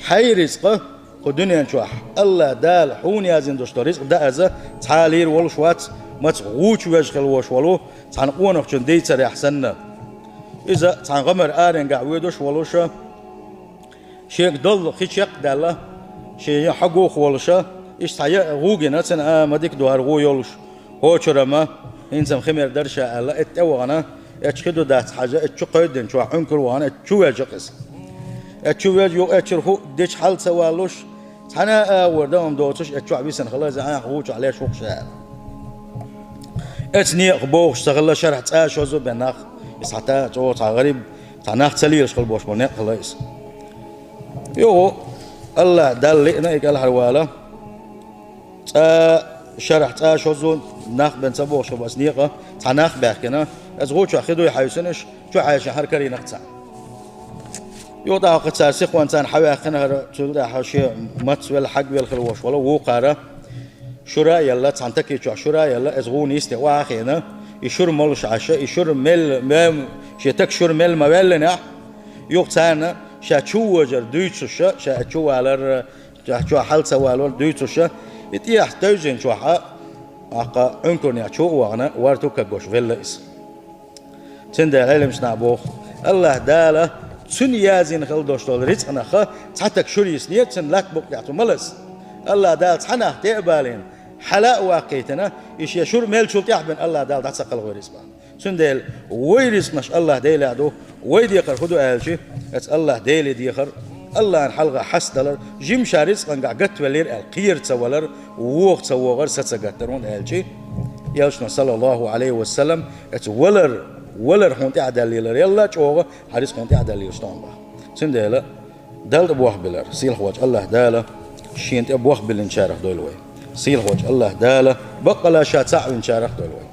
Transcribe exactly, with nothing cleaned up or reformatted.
Хьай рицкъа кху дуьнен чохь АллахӀ Дала хьуна яздина долуш долу рицкъа дан аза цхьа а лийр волуш вац, маца гӀу чу веш хила волуш волу цхьана къонахчун дийцарехь санна. Иза цхьана гӀамар аренгахь воьдуш а волуша, шега доллу хи чекхдаьлла, шен я хьагух волуша, иштта цхьа я гӀу гина, цуьнан а ма дика ду хӀара гӀу йолуш, хӀокхуьнга ма, хӀинца-м хи мер дара ша аьлла, эцу тӀе вахана, эцу хи ду дац хьажа, эцу чу кхойдинчохь Ӏункур вахана, эцу чу вежа иза. Эцу чу вежа юха эцуьра хӀуъа дича хьал ца валлуш, цхьана а агӀор дан-м доцуш, эцу чохь висина хила иза, ахьа гӀу чохь леш ву-кх ша аьлла. Эцу некъах бохуш ца хилла, шарахь цкъа а шозза бен нах, иза цхьа та, чӀогӀа цхьа гӀариб, цхьа нах ца лелаш хила болуш болу некъ хила иза. Юха АллахӀ Далла лиъна и кӀелхьарвала, цкъа шарахь цкъа а шозза нах бен ца бохуш хила бац некъа, цхьа нах баьхкина, иза гӀу чохь хи дуй хьаьвсина, уьш чу хьаьшна хӀара карийнакх царна. Юха тӀаккха цара сихонца царна хьаваьккхина хӀара, цул тӀаьхьа шен маца велла, хьагвелла хила волуш волу вукхара, шура а елла, цхьана таки чохь шура а елла, иза гӀу нийсде охьа а хиъна, и шура молуш Ӏаш, и шура мел, мем, шен така шура мел ма ваьллинехь, юха царна ша чу вожар дуьйцуша, ша чу валар, чохь хьал ца валор дуьйцуша, и тӀехьа тевжина чохь а, тӀаккха Ӏункурнех чу а вахана, варту кагош велла иза. Цундела Ӏеламнаха боху, АллахӀ Дала цуьнан яздина хила долуш долу рицкъанах цхьа така шура йиснера цуьнан латта букъ тӀехь цу малаз. АллахӀ Дала цхьа нах тӀе а балийна, хьала а ваккхийтина, и шен шура мелчул тӀаьхьа бен АллахӀ Дала дӀа ца кхалхо рицкъа. Цундела вай рицкъанаш АллахӀ Делехь ду, вай декхар хӀун ду аьлчи, эцу АллахӀ Деле дехар, АллахӀан хьалха хьастадалар, жимма ша рицкъангахь гатвеллера аьлла, кхера ца валар, вогӀу ца вогӀар, са ца гаттар, хӀунда аьлчи, Элчано, саллаллаху Ӏалайхи ва саллам, эцу валар, валар хьуна тӀаьхьадаллийлар елла чӀогӀа, хьан рицкъа хьуна тӀаьхьадаллийла стогӀа баха. Цундела Далла тӀе бохбилар, сийлахьволчу АллахӀ Дала шена тӀе бохбиллинчарах дойла вай. Сийлахьволчу АллахӀ Дала баккъала ша цхьаъ винчарах дойла вай.